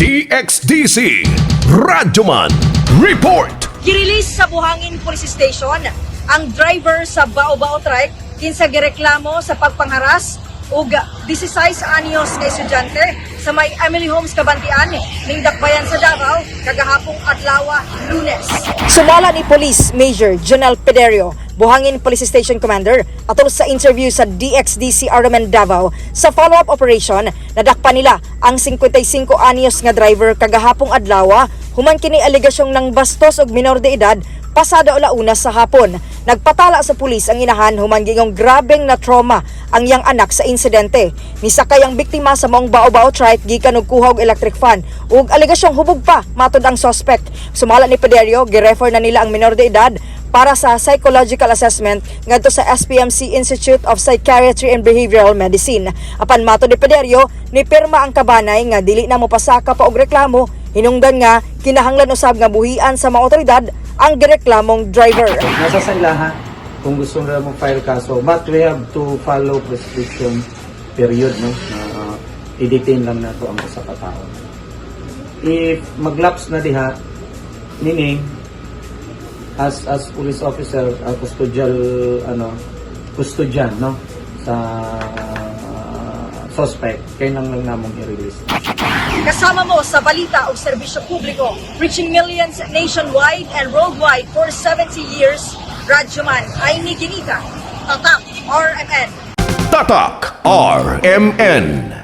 DXDC Radyoman Report. Girelease sa Buhangin Police Station ang driver sa Bao-Bao Trike kinsa gireklamo sa pagpangharas ug 16 anyos nga estudyante sa may Emily Homes, Cabantian, ning Dakbayan sa Davao kagahapong adlaw, Lunes. Sumala ni Police Major Jonel Pederio, Buhangin Police Station Commander, atol sa interview sa DXDC RMN Davao, sa follow-up operation, nadakpa nila ang 55 anyos nga driver kagahapong adlaw human kini alegasyong ng bastos og minor de edad pasado alauna sa hapon. Nagpatala sa pulis ang inahan human gingong grabeng na trauma ang iyang anak sa insidente. Nisakay ang biktima sa maong bao-bao trike gikan og kuha og electric fan ug alegasyong hubog pa matod ang suspect. Sumala ni Pederio, girefer na nila ang minor de edad para sa psychological assessment ngadto sa SPMC Institute of Psychiatry and Behavioral Medicine. Apan matod ni Pederio, nipirma ang kabanay nga dili na mopasaka pa og reklamo hinungdan nga kinahanglan usab nga buhian sa mga otoridad ang gireklamong driver. Nasa sa ilaha kung gusto nila mo file kaso, but we have to follow prescription period, no, na i-detain lang nato ang usa ka tawo. If maglapse na diha, meaning as police officer, custodial, ano, custodian, no, sa suspect, kailangan lang namong i-release. Kasama mo sa balita o serbisyo publiko, reaching millions nationwide and worldwide for 70 years, Radyoman Aimee Ginita, Tatak RMN. Tatak RMN.